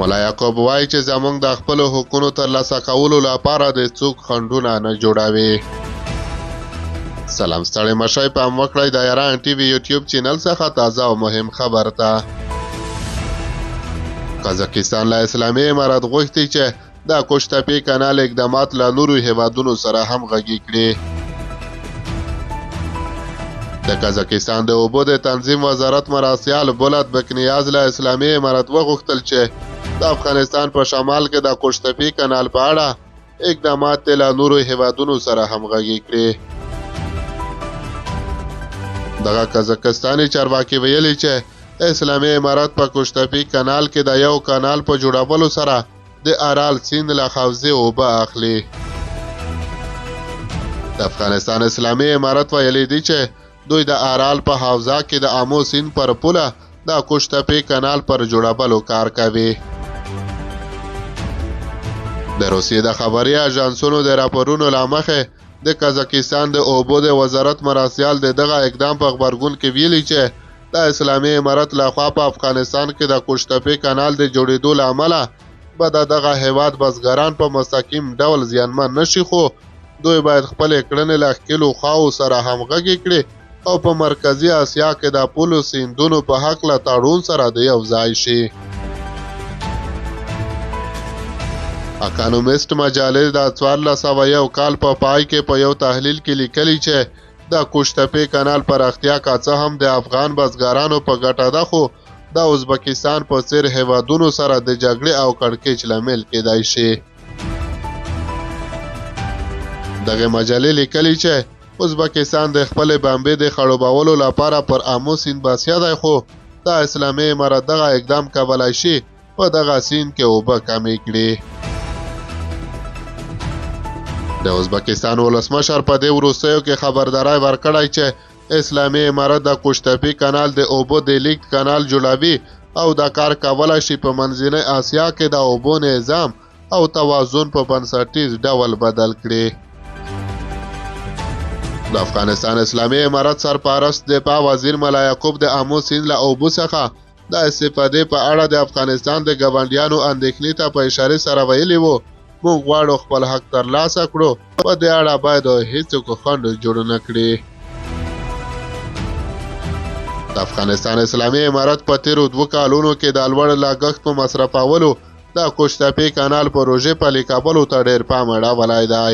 ملا یعقوب وایي چې زمونږ د خپلو حقونو ترلاسه کولو لپاره د څوک خنډونه نه جوړوي. سلام، ستړي مشئ، پام وکړئ د ایران ټي وي یوټیوب چینل څخه تازه او مهم خبر ته. قزاقستان له اسلامي امارت غوښتي چې د قوشتپې کانال اقدامات له نورو هیوادونو سره همغږي کړي. د قزاقستان د اوبو د تنظیم وزارت مرستیال بولت بکنیاز له اسلامي امارت وغوښتل چې د افغانستان په شمال کې د قوشتپې کانال په اړه اقدامات دې له نورو هیوادونو سره همغږي کړي. دغه قزاقستاني چارواکي ویلي چې اسلامي امارت په قوشتپې کانال کې د یو کانال په جوړولو سره د ارال سیند له حوزې اوبه اخلي. د افغانستان اسلامي امارت ویلي دي چې دوی د ارال په حوزه کې د امو سیند پر پوله د قوشتپې کانال پر جوړولو کار کوي. د روسیې د خبري اژانسونو د راپورونو له مخې د قزاقستان د اوبو د وزارت مرستیال د دغه اقدام په غبرګون کې ویلي چې د اسلامي امارت لخوا په افغانستان کې د قوشتپې کانال د جوړېدو له امله به د دغه هیواد بزګران په مستقیم ډول زیانمن نه شي، خو دوی باید خپلې کړنې له ښکېلو خواوو سره همغږې کړي او په مرکزي اسیا کې د پولو سیندونو په هکله تړون سره د یو ځای شي. اکانومیست مجلې د 1401 کال په پای کې په یو تحلیل کې لیکلي چې د قوشتپې کانال پراختیا که څه هم د افغان بزګرانو په ګټه ده، خو د ازبکستان په څیر هیوادونو سره د جګړې او کړکېچ لامل کېدای شي. دغې مجلې لیکلي چې ازبکستان د خپلې بمبې د خړوبولو لپاره پر امو سیند بسیا دی، خو د اسلامي امارت دغه اقدام کولای شي په دغه سیند کې اوبه کمې کړي. د ازبکستان ولسمشر په دې وروستیو کې خبرداری ورکړی چې اسلامي امارت د قوشتپې کانال د اوبو د لیږد کانال جوړوي او دا کار کولای شي په منځنۍ اسیا کې د اوبو نظام او توازن په بنسټیز ډول بدل کړي. د افغانستان اسلامي امارت سرپرست دفاع وزیر ملا یعقوب د امو سیند له اوبو څخه د استفادې په اړه د افغانستان د ګاونډیانو اندېښنې ته په اشارې سره ویلي وو، موږ غواړو خپل حق ترلاسه کړو، په دې اړه باید هیڅوک خنډ جوړ نه کړي. د افغانستان اسلامي امارت په تېرو 2 کالونو کې د لوړ لګښت په مصرفولو د قوشتپې کانال پروژې پلي کولو ته ډېر پام اړولی دی.